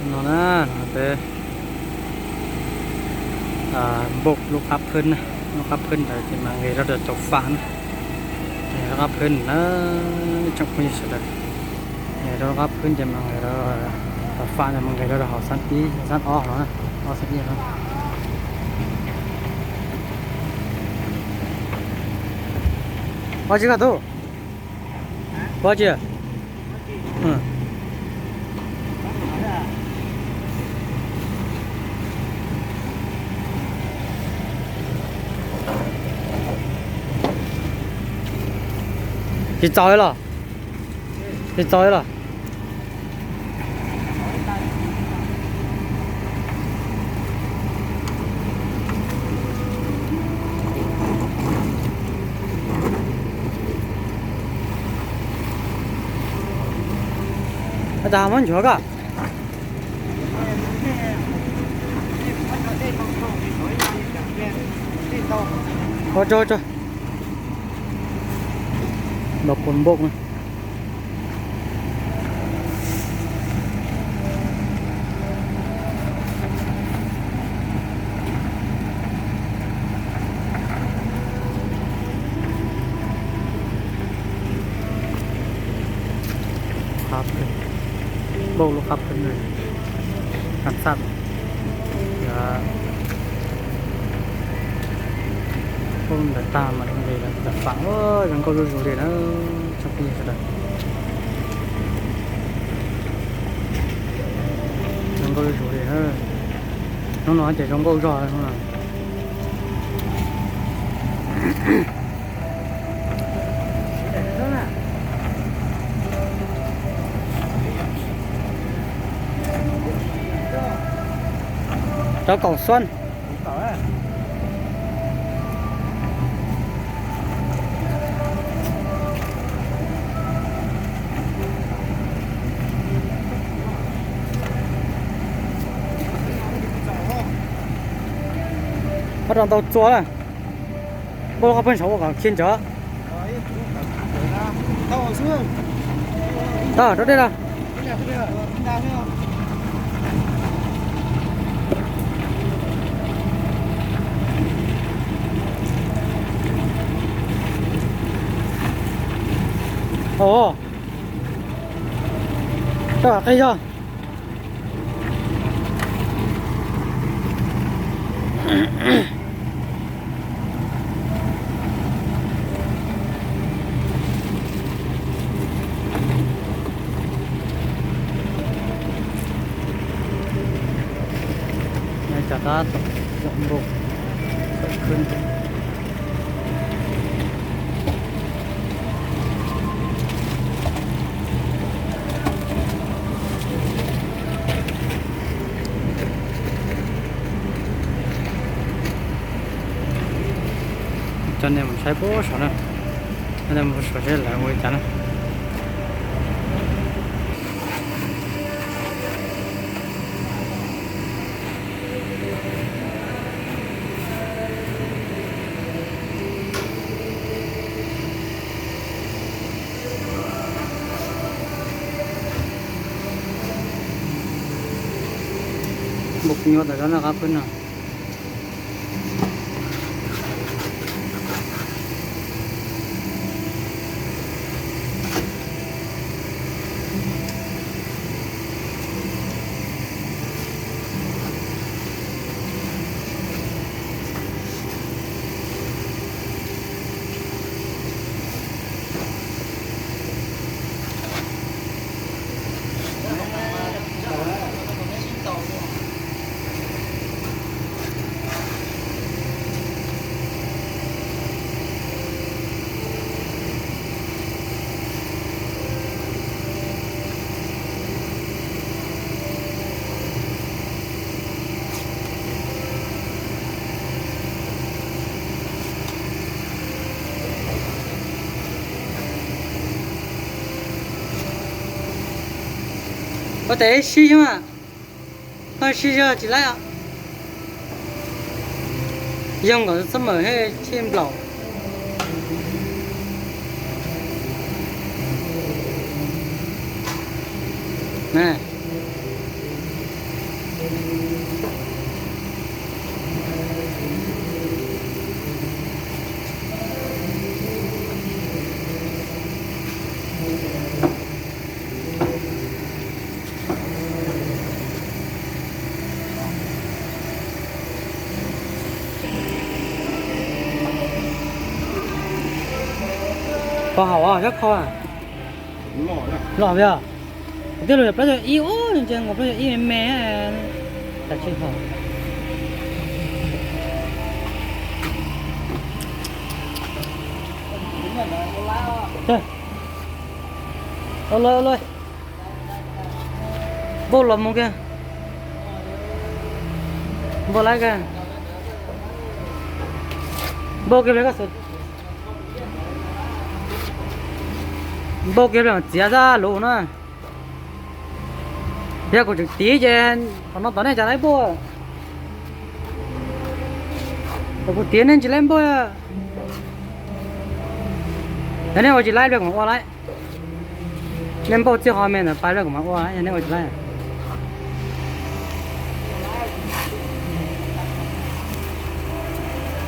No na, no peb npauj lub qab phwb na, lub qab phwb ntawd ces mas nqis rau cov fam na. Nqis lub qab phwb na, tsoom phooj ywg sawv daws. Nqis rau lub qab phwb ces mas nqis rau cov fam ntawd mas nqis rau hauv xab ib, xab ob no, ob xab ib no. Ua tsi koj tub? Ua tsi? Tsis txaus los? Tsis txaus los? Ua cas muab nchuav koj? Ua tsaug tsaug. Los pus npauj na. Qab phwb, npauj lub qab phwb na, kam txaj. Npauj ntawd tag mas nqis los cov fam, zoo nkauj zuj zus li na, tsoom phooj ywg sawv daws. Zoo nkauj zuj zus li na. Hnub no ces zoo nkauj zog hnub no. Rau kaum xuab. Muab rau ntau txua na. Npauj lub qab phwb saud ua kom khi ntawd. Tau rau dej los. Ov, rau qab yog. Cov tab tom zaum nkaus khwb. Coj nej mus saib puag saum na, coj nej mus saib seb lawv ua li cas na. Npauj nyuaj tas zog na qab phwb no. Ua tes sib xyoo, sib zog tsis laib os. Yog kom txhob mawm thiaj nplaum. Na, Pov haum os, sab kho. Los yog, twb los yog plaub caug ib ub, ntshe nkaus plaub caug ib me me, tas tsis haum. Ua lawm, ua lawm. Npauj los mus kiag. Npauj laib kiag. Npauj kiag ple, npauj kiag ple txiav zaj lus na. Yog kuv tseem tiv ces qhov no tom nej cas laib npauj. Thaum kuv tiv nej tsis laib npauj. Yog nej ua tsis laib ple kuv mam ua laib. Nej npauj txij ho me ntawd pais ple kuv mam ua, yog nej ua tsis laib.